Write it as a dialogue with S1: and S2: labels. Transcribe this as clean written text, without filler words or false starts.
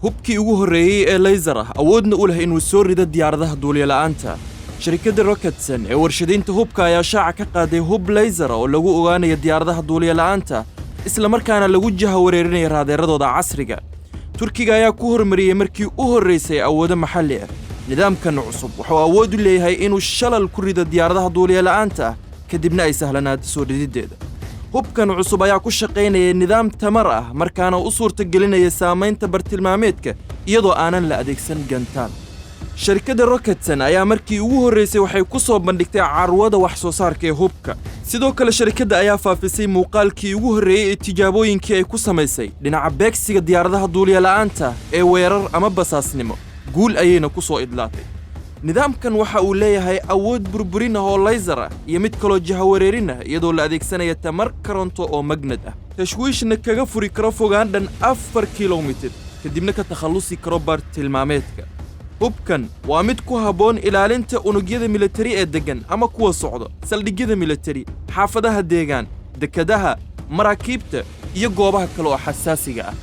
S1: Hubkii ugu horreeyey ee laser ah, awoodna u leh inuu soo rido diyaaradaha duuliyala'aanta. Shirkadda Roketsan ee warshadaynta hubka ayaa shaaca ka qaaday hub laser oo lagu ogaanayo diyaaradaha duuliyala'aanta, isla markaana lagu jaha wareerinaya raadeeradooda casriga. Turkiga ayaa ku hormariyey markii u horraysay awoodo maxalli ah. Nidaamkan cusub wuxuu awood u leeyahay inuu shalal ku rido diyaaradaha duuliyala'aanta ah, kadibna ay sahlanaato soo rididdeeda. Hubkan cusub ayaa ku shaqaynaya nidaam tamar ah, markaana u suurtagelinaya saamaynta bartilmaameedka iyadoo aanan la adeegsan gantaal. Sharikadda Roketsan ayaa markii ugu horraysay waxay ku soo bandhigtay carwada wax soo saarka ee hubka. Sidoo kale, sharikadda ayaa faafisay muuqaalkii ugu horreeyey ee tijaabooyinkii ay ku samaysay dhinaca beegsiga diyaaradaha duuliyala'aanta ee weerar ama basaasnimo. Guul ayayna ku soo idlaatay. Nidaamkan waxa uu leeyahay awood burburin ah oo laser ah iyo mid kaloo jahawareerin ah, iyadoo la adeegsanaya tamar koronto oo magnet ah, tashwiishna kaga furi karo fogaan dhan 4 kilomitir, kadibna ka takhallusi karo bartilmaameedka. Hubkan waa mid ku habboon ilaalinta unugyada militari ee deggan ama kuwa socdo, saldhigyada militari, xaafadaha deegaan, dekadaha, maraakiibta iyo goobaha kale oo xasaasiga ah.